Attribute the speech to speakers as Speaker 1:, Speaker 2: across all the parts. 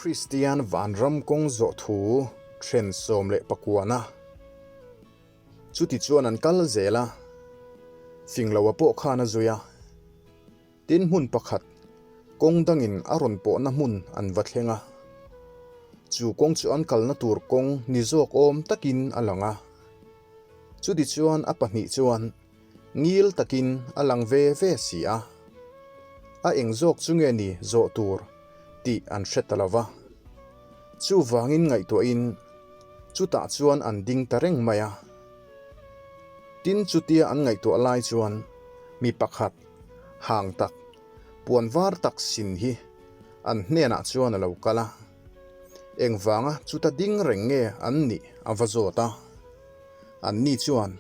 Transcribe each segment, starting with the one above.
Speaker 1: Kristian vanram kawng zawh thu then 19-na. Chutichuan an kal zel a, Fingloa pawh khan a zui a. Tin hmun pakhat, kawng dangin a rawn pawhna hmun an va thleng a. Chu kawng chu an kalna tur kawng ni zawk awm takin a lang a. Chutichuan a pahnih chuan ngil takin a lang ve ve si a. A eng zawk chu nge ni zawh tur tih an hre ta lo va. Chuvangin ngaihtuahin chutah chuan an ding ta reng mai a. Tin chutia an ngaihtuah lai chuan mi pakhat, hang tak, puan var tak sin hi an hnenah chuan a lo kal a. Engvanga chuta ding reng nge an nih a va zawt a. Anni chuan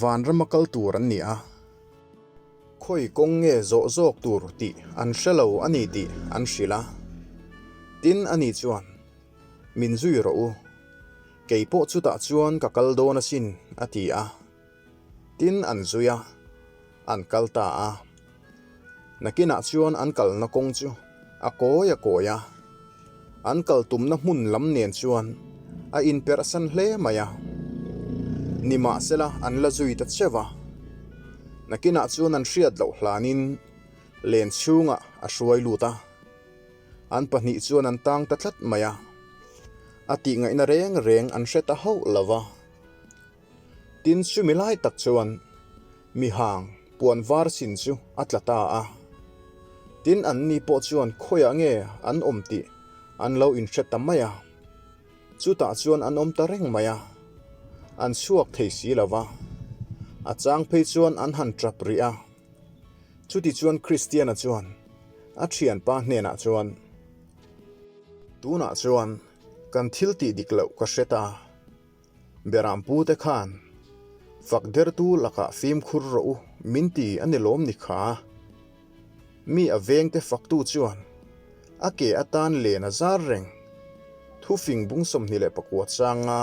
Speaker 1: vanrama kal tur an ni a. Khawi kawng nge zawh zawk tur tih an hre lo a ni tih an hrilh a. Tin ani chuan, Min zui rawh u. Kei pawh chutah chuan ka kal dawn asin, a ti a. Tin an zui a, an kal ta a. Nakinah chuan an kalna kawng chu a kawi a kawi a. An kal tumna hmun lam nen chuan a inperhsan hle mai a. Nimahsela an la zui ta cheu a. Nakinah chuan an hriat loh hlanin len chhungah a hruai lut a. An pahnih chuan an tang ta tlat mai a. A tihngaihna reng reng an hre ta hauh lo va. Tin, chumi lai tak chuan mi hang puan var sin chu a tla ta a. Tin, anni pawh chuan khawiah nge an awm tih an lo inhre ta mai a. Chutah chuan an awm ta reng mai a, an chhuak thei si lo va. A chang phei chuan an han tap rih a. Chuti chuan Kristiana chuan a thianpa hnenah chuan, Tunah chuan kan thil tih dik loh ka hre ta. Berampu te khan fak dertu lakah fimkhur rawh u min ti a ni lawm ni kha. Mi a vengte faktu chuan a ke atan len a zar reng. Thufing bung 29 changa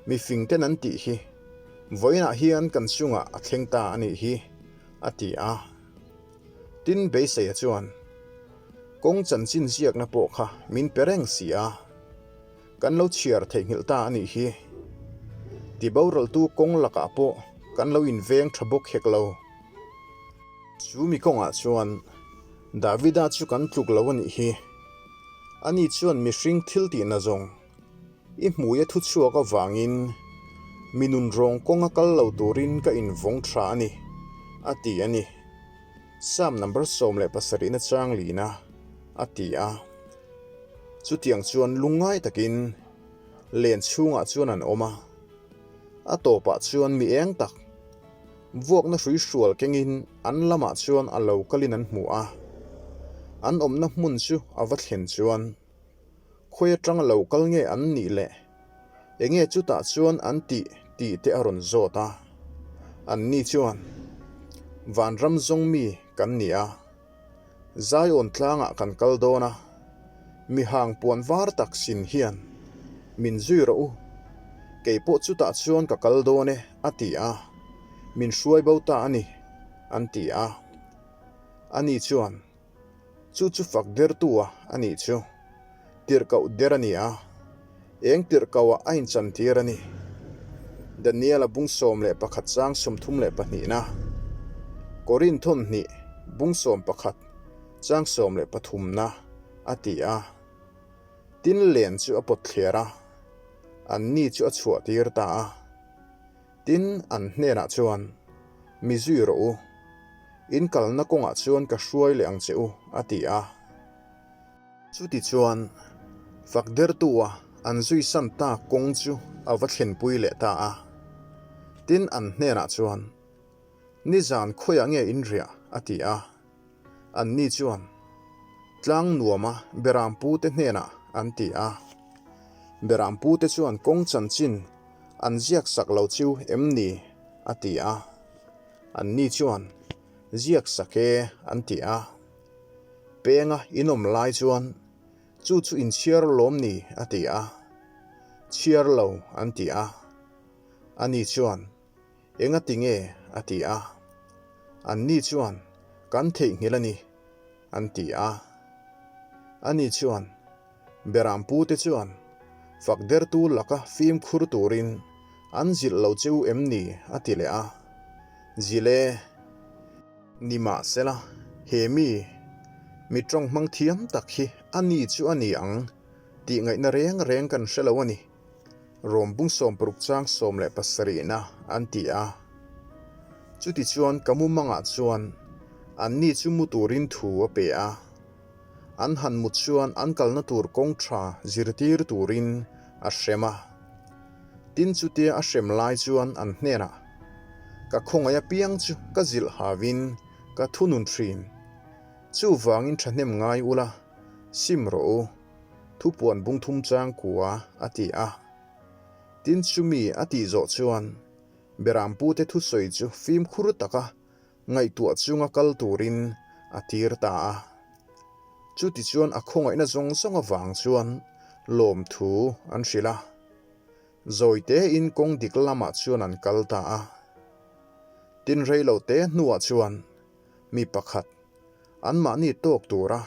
Speaker 1: mi fingten an tih hi vawiinah hian kan chungah a thleng ta a nih hi, a ti a. Tin beiseia chuan kawng chanchin ziakna pawh kha min pe reng si a. Kan lo chhiar theihnghilh ta a nih hi. Ti boraltu kawng lakah pawh kan lo inveng tha bawk hek lo. Chu mi kawngah chuan Davida chu kan tluk lo a nih hi. Ani chuan mihring thil tihna zawng i hmui a thu chhuak avangin mi nunrawng kawnga kal lo turin ka invawng tha a ni, a ti a ni. Psalm number 17 na chang lina a ti a. Chutiang chuan lungngai takin len chhungah chuan an awm a, a tawpah chuan mi eng tak vuakna hrui hrual kengin an lamah chuan a lo kalin an hmu a. An awmna hmun chu a va thlen chuan khawi atanga lo kal nge an nih le enge chutah chuan an tih tih te a rawn zawt a. Anni chuan vanram zawng mi kan ni a. Zion tlangah kan kal dawn a, mi hang puan var tak sin hian min zui rawh u, kei pawh chutah chuan ka kal dawn e, a ti a, min hruai bo ta a ni, an ti a. Ani chuan, Chu chu fak dertu a a nih chu, tirhkoh der a ni a, eng tirhkohah a inchantir a ni. Daniel-a bung 11 chang 32 na, Korinthon hnih bung 11 chang 13 na a ti a. Tin len chu a pawt thler a, anni chu a chhuah tir ta a. Tin an hnenah chuan, Mi zui rawh u, in kalna kawngah chuan ka hruai leh ang che u, a ti a. Chutichuan, fak dertu-a an zui san tak kawng chu a va thlenpui leh ta a. Tin, an hnenah chuan, Nizan khawiah nge in riah? a ti a. Anni chuan, Tlang nuama Berampute hnenah, an ti a. Berampute chuan kawng chanchin an ziak sak lo chu em ni? a ti a. Anni chuan, Ziak sak e, an ti a. Penga in awm lai chuan chu chu in chhiar lawm ni a ti a, chhiar lo an ti a. Ani chuan enga ti nge a ti a, anni chuan kan theihnghilh a ni an ti a. Ani chuan. Berampute chuan fak dertu laka fimkhur turin an zilh lo che u em ni? a ti leh a. Zilh e. Nimahsela, he mi, mi tawng hmang thiam tak hi a ni chu a ni ang tih ngaihna reng reng kan hre lo a ni. Rawm bung 60 chang 17 na an ti a. Chutichuan ka mumangah chuan anni chu mu turin thu a pe a. An han mut chuan an kalna tur kawng tha zirtir turin a hrem a. Tin chutia a hrem lai chuan an hnenah, Ka khawngaih apiang chu ka zilh havin ka thunun thin. Chuvangin thahnem ngai ula, sim rawh u. Thupuan bung thum chang kua a ti a. Tin chumi a tih zawh chuan Berampute thusawi chu fimkhur taka ngaihtuah chunga kal turin a tir ta a. Chutichuan a khawngaihna zawng zawng avang chuan lawmthu an hrilh a. Zawi tein kawng dik lamah chuan an kal ta a. Tin rei lo te hnuah chuan mi pakhat anmahni tawk tura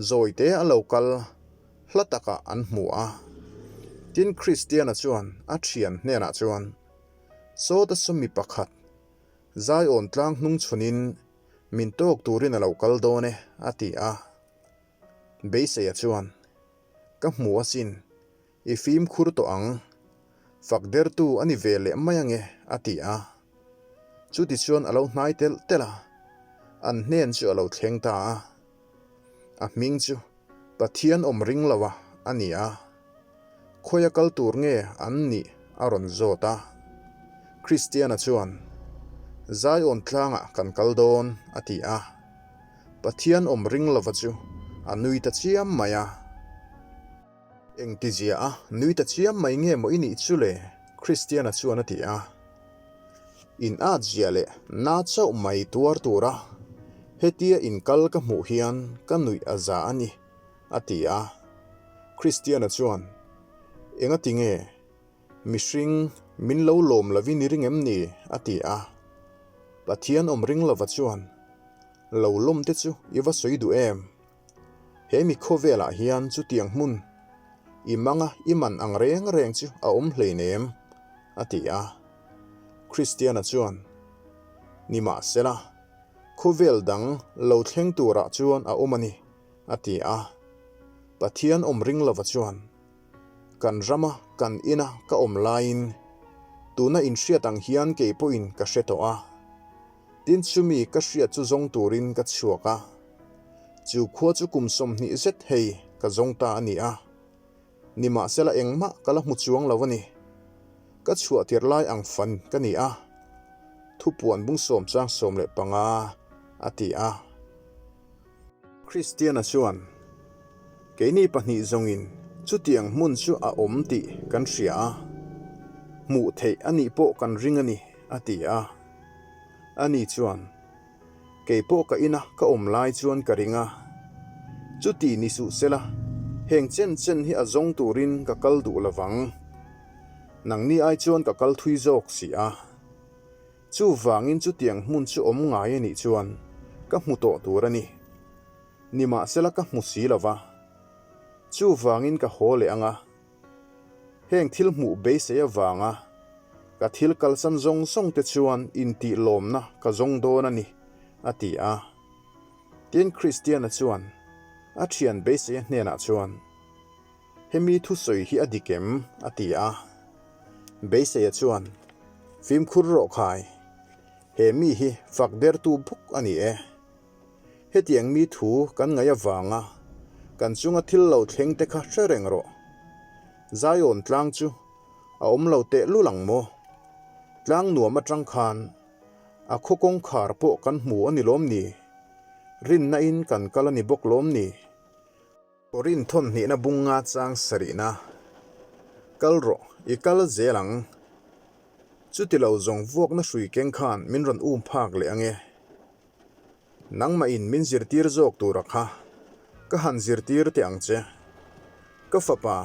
Speaker 1: zawi te a lo kal hla takah an hmu a. Tin Kristiana chuan a thian hnenah chuan, Sawta saw mi pakhat Zion tlang hnung chhunin min tawk turin a lo kal dawn e, a ti a. Beiseia chuan, Ka hmu asin, I fimkhur tawh ang. Fak dertu a ni ve leh mai ange, a ti a. Chutichuan a lo hnai telh telh a, an hnen chu a lo thleng ta a. A hming chu Pathian awm ring lo a a ni a. Khawia kal tur nge an nih a rawn zawt a. Kristiana chuan, Zion tlangah kan kal dawn, a ti a. Pathian awm ring lova chu a nui ta chiam mai a. Engtizia a nui ta chiam mai nge maw i nih chu le? Kristiana chuan a ti a. In at zia leh na chauh mai tuar tura hetia in kal ka hmuh hian ka nuih a za a ni, a ti a. Kristiana chuan, Engati nge? Mihring min lo lawm lovin i ring em ni? a ti a. Pathian awm ring lova chuan, Lo lawm te chu i va sawi duh em? He mi khawvelah hian chutiang hmun i manga i man ang reng reng chu a awm hleinem, a ti a. Kristiana chuan, Nimahsela, khawvel dang lo thleng turah chuan a awm a ni, a ti a. Pathian awm ring lova chuan, Kan rama kan ina ka awm laiin tuna inhriat ang hian kei pawhin ka hre tawh a. Tin chumi ka hriat chu zawng turin ka chhuak a, chu khua chu kum 20 zet hei ka zawng ta a ni a, nimahsela engmah ka la hmu chuang lo a ni. Ka chhuah tir lai ang fan ka ni a, thupuan bung sawm chang 15 a ti a. Kristiana chuan, Keini pahnih zawngin chutiang hmun chu a awm tih kan hria a, hmuh theih a nih pawh kan ring a ni, a ti a. Ani chuan, Kei pawh ka ina ka awm lai chuan ka ring a, chuti ni suh sela, heng chen chen hi a zawng turin ka kal duh lovang. Nangni ai chuan ka kal thui zawk si a. Chuvangin chutiang hmun chu awm ngai a nih chuan ka hmu tawh tur a ni. Nimahsela ka hmu si lo va. Chuvangin ka haw leh ang a. Heng thil hmuh beisei avanga ka thil kalsan zawng zawng te chuan intih lawmna ka zawng dawn a ni, a ti a. Tin, Kristiana chuan a thian beiseia hnenah chuan, Hemi thusawi hi a dik em? a ti a. Beiseia chuan, Fimkhur rawh khai, he mi hi fak dertu bawk a ni e. Hetiang mi thu kan ngaih avanga kan chunga thil lo thleng te kha hre reng rawh. Zion tlang chu a awm lo teh lul ang maw? Tlang nuam atang khan a khaw kawngkhar pawh kan hmu a ni lawm ni? Rinna in kan kal a ni bawk lawm ni? Korin thawn hnihna bunga chang sarihna, Kal rawh, i kal zel ang. Chuti lo zawng vuakna hrui keng khan min rawn um phak leh ange. Nangmahin min zirtir zawk tura kha ka han zirtir teh ang che. Ka fapa,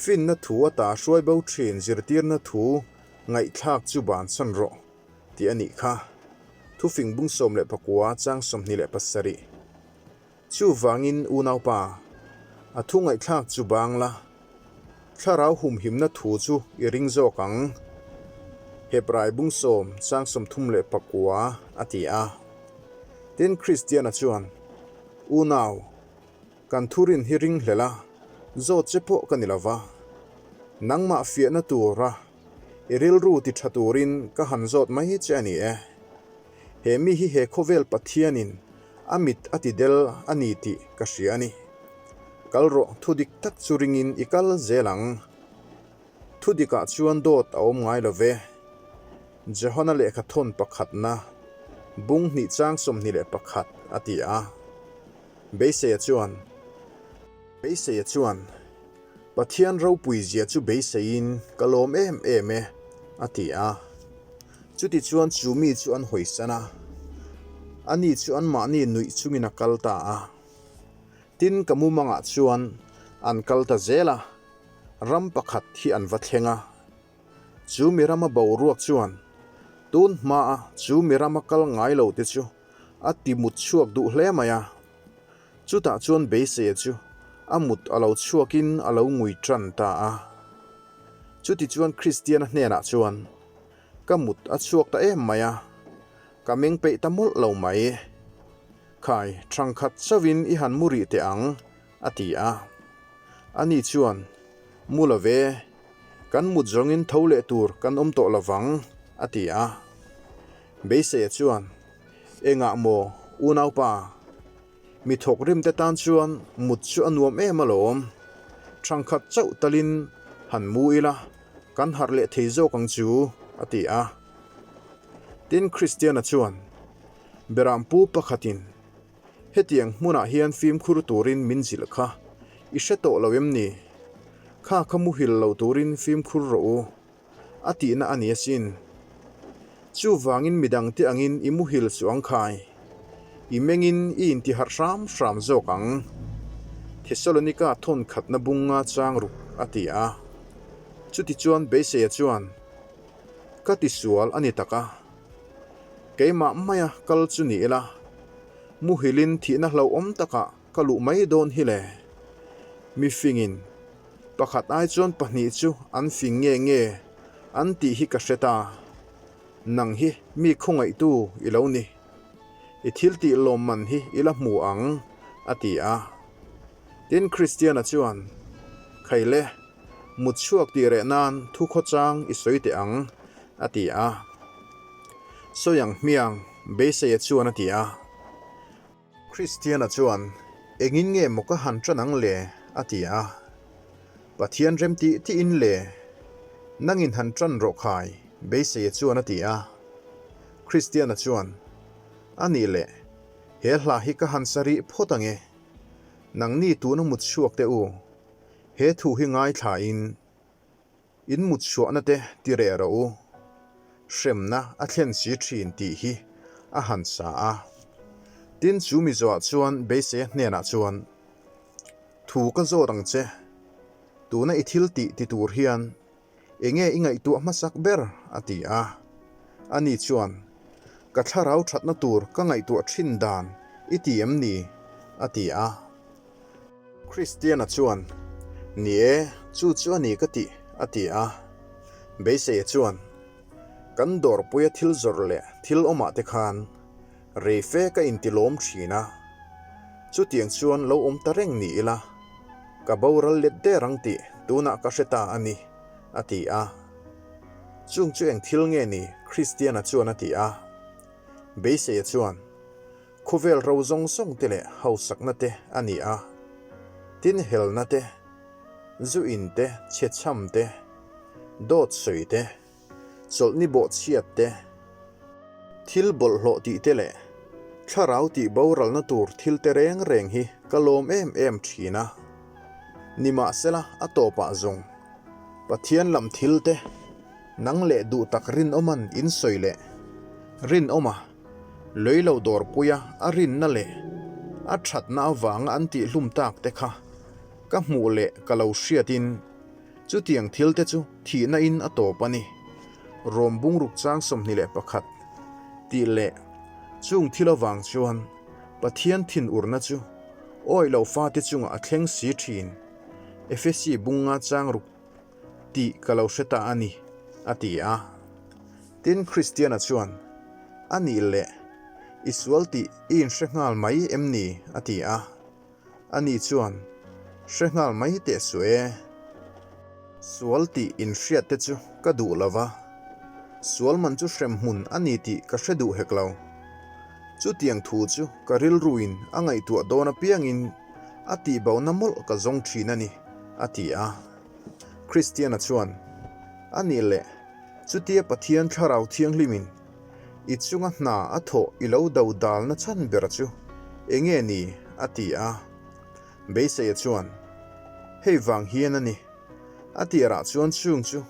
Speaker 1: finna thu ata hruai bo thin zirtirna thu ngaihthlak chu bansan rawh tih a nih kha. Thufing bung 19 chang 27. Chuvangin unaupa, A thu ngaihthlak chu bang la, thlarau humhimna thu chu i ring zawk ang. Hebrai bungsawm chang 39 a ti a. Tin, Kristiana chuan, Unau, kan thurin hi ringhlel a, zawt che pawh ka ni lo va. Nangmah fiahna tura i rilru ti tha turin ka han zawt mai che a ni e. He mi hi he khawvel Pathianin a mit a ti del a ni tih ka hria a ni. Kal rawh, thu dik tak chu ringin i kal zel ang. Thu dikah chuan dawt a awm ngai lo ve. Jehona lehkha thawn pakhatna, bung hnih chang 21 a ti a. Beiseia chuan, Beiseia chuan, Pathian ropui zia chu beiseiin ka lawm em em e, a ti a. Chutichuan chu mi chu an hawisan a, ani chu anmahni nuih chungin a kal ta a. Tin, ka mumangah chuan an kal ta zel a, ram pakhat hi an va thleng a. Chu mi rama boruak chuan tun hmaa chu mi rama kal ngai lo te chu a ti mut chhuak duh hle mai a. Chutah chuan beiseia chu a mut a lo chhuakin a lo ngui tan ta a. Chutichuan Kristiana hnenah chuan, Ka mut a chhuak ta em mai a, ka meng peih ta mawlh lo mai. Khai, thangkhat chauhin i han mu rih teh ang, a ti a. Ani chuan, Mu lo ve, kan mut zawngin tho leh tur kan awm tawh lo vang, a ti a. Beiseia chuan, Engah maw, unaupa? Mi thawk rimte tan chuan mut chu a nuam em alawm. Thangkhat chauh talin han mu ila, kan harh leh thei zawk ang chu, a ti a. Tin, Kristiana chuan, Berampu pakhatin hetiang hmunah hian fimkhur turin min zilh kha i hre tawh lo em ni? Kha kha muhil lo turin fimkhur rawh u. A tihna a ni asin. Chuvangin midangte angin i muhil suh ang khai. I mengin i intiharh hram hram zawk ang. Thesalonika thawn khatna bunga chang ruk a ti a. Chutichuan Beiseia chuan, Ka tisual a ni tak a. Keimah maia kal chu ni ila, muhilin thihna hlauhawm takah ka luh mai dawn hi le. Mifingin Pakhat ai chuan pahnih chu an fing nge nge an tih hi ka hre ta. Nang hi mi khawngaihtu i lo ni. I thil tih lawmman hi i la hmu ang, a ti a. Tin, Kristiana chuan, Khaile, mut chhuak tih reh nan thu khawchang i sawi teh ang, a ti a. Sawi ang hmiang, Beiseia chuan a ti a. Kristiana chuan, Engin nge maw ka han ṭan ang le? a ti a. Pathian rem tih tiin le, Nangin han ṭan rawh khai, Beiseia chuan a ti a. Kristiana chuan, A nih le, he hla hi ka han sa rih phawt ang e. Nangni tuna mut chhuak teh u, he thu hi ngaithlain, In mut chhuahna te ti reh rawh u, hremna a thlen si thin tih hi a han sa a. Tin, chu Mizoah chuan Beiseia hnenah chuan, Thu ka zawt ang che, tuna i thil tih ti tur hian enge i ngaihtuah hmasak ber? a ti a. Ani chuan, Ka thlarau thatna tur ka ngaihtuah thin dan i ti em ni? a ti a. Kristiana chuan, Ni e, chu chu a ni ka ti, a ti a. Beiseia chuan, Kan dawrpuia thil zawrh leh thil awmah te khan rei fe ka intilawm thin a, chutiang chuan lo awm ta reng ni ila, ka boral let der ang tih tunah ka hre ta a ni, a ti a. Chung chu eng thil nge ni? Kristiana chuan a ti a. Beiseia chuan, Khawvel ro zawng zawng te leh hausakna te a ni a, tin helna te, zu in te, chhechham te, dawt sawi te, chawlhni bawhchhiat te, thil bawlhhlawh tih te leh thlarau tih boralna tur thil te reng reng hi ka lawm em em thin a. Nimahsela a tawpah zawng Pathian lam thil te nang leh duh tak rinawman in sawi leh rinawma Lei lo dawrpuia a rinna leh a thatna avanga an tihhlum tak te kha ka hmuh leh ka lo hriatin chutiang thil te chu thihna in a tawp a ni. Rawm bungruk chang 21 tih leh chung thil avang chuan Pathian thinurna chu. Awi lo fate chungah a thleng si thin. Efesi bunga chang ruk tih ka lo hre ta a ni, a ti a. Tin, Kristiana chuan, A nih leh, i sual tih i inhre nghal mai em ni? a ti a. Ani chuan, Hre nghal mai teh suh e. Sual tih inhriat te chu ka duh lo va, sual man chu hremhmun a ni tih ka hre duh hek lo. Chutiang thu chu ka rilruin a ngaihtuah dawn apiangin a tihbona mawlh ka zawng thin a ni, a ti a. Kristiana chuan, A nih leh, chutia Pathian Thlarau Thianghlimin i chunga hna a thawh i lo do dalna chhan ber chu enge ni? a ti a. Beiseia chuan, Hei vang hian a ni. A tirah chuan chung chu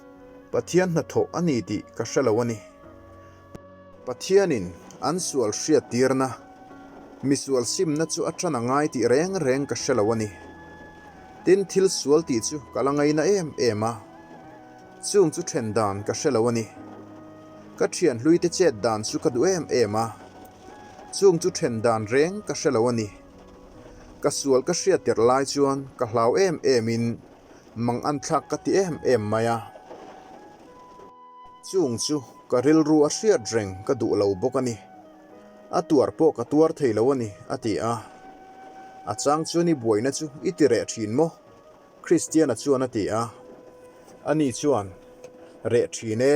Speaker 1: Pathian hnathawh a ni tih ka hre lo a ni. Pathianin an sual hriattirna, misual simna chu a ṭan a ngai tih reng reng ka hre lo a ni. Tin, thil sual tih chu ka la ngaina em em a. Chung chu ṭhen dan ka hre lo a ni. Ka ṭhian hluite chet dan chu ka duh em em a. Chung chu ṭhen dan reng ka hre lo a ni. Ka sual ka hriat tirh lai chuan ka hlau em em in mang an thlak ka ti em em mai a. Chung chu ka rilru a hriat reng ka duh lo bawk a ni. A tuar pawh ka tuar thei lo a ni, a ti a. A chang chuan i buaina chu i ti reh thin maw? Kristiana chuan a ti a. Ani chuan, Reh thin e.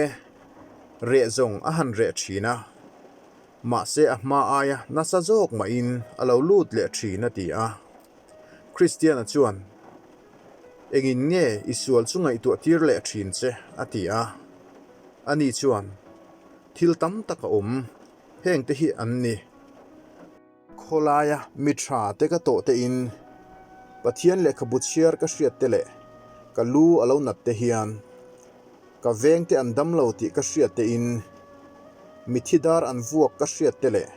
Speaker 1: Reh zawng a han reh thin a. Mahse a hma aia nasa zawk mahin a lo lut leh thin a ti a. Kristiana chuan, Engin nge i sual chu ngaihtuah tir leh thin che? a ti a. Ani chuan, Thil tam tak a awm, hengte hi an ni. Khawlaia mi tha te ka tawh te in Pathian lehkhabu chhiar ka hriat te leh ka lu a lo nat te hian ka veng te an dam lo tih ka hriat te in mithi dar an vuak ka hriat te leh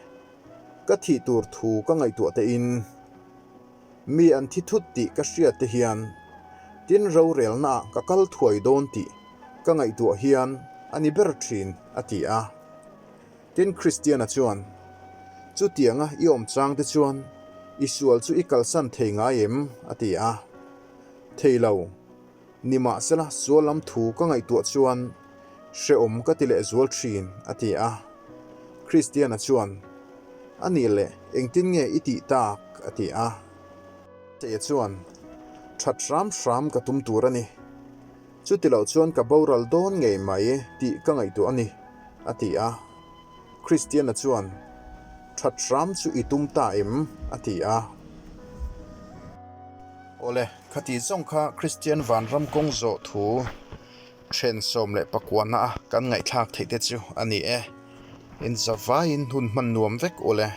Speaker 1: ka thih tur thu ka ngaihtuah te in mi an thi thut tih ka hriat te hian tin rorelna ah ka kal thuai dawn tih ka ngaihtuah hian a ni ber thin a ti a. Tin, Kristiana chuan, Chutianga i awm chang te chuan i sual chu i kalsan thei ngai em? a ti a. Thei lo. Nimahsela sual lam thu ka ngaihtuah chuan hrehawm ka ti lehzual thin, a ti a. Kristiana chuan, A nih leh, engtin nge i tih tak? a ti a. Seia chuan, That hram hram ka tum tur a ni. Chuti loh chuan ka boral dawn ngei mai tih ka ngaihtuah a ni, a ti a. Kristiana chuan, That hram chu i tum ta em? a ti a. Awle, khati zawng kha Kristian vanram kawng zawh thu then 19 a kan ngaihthlak theih te chu a ni e. Inzavaiin hun hman nuam vek ule.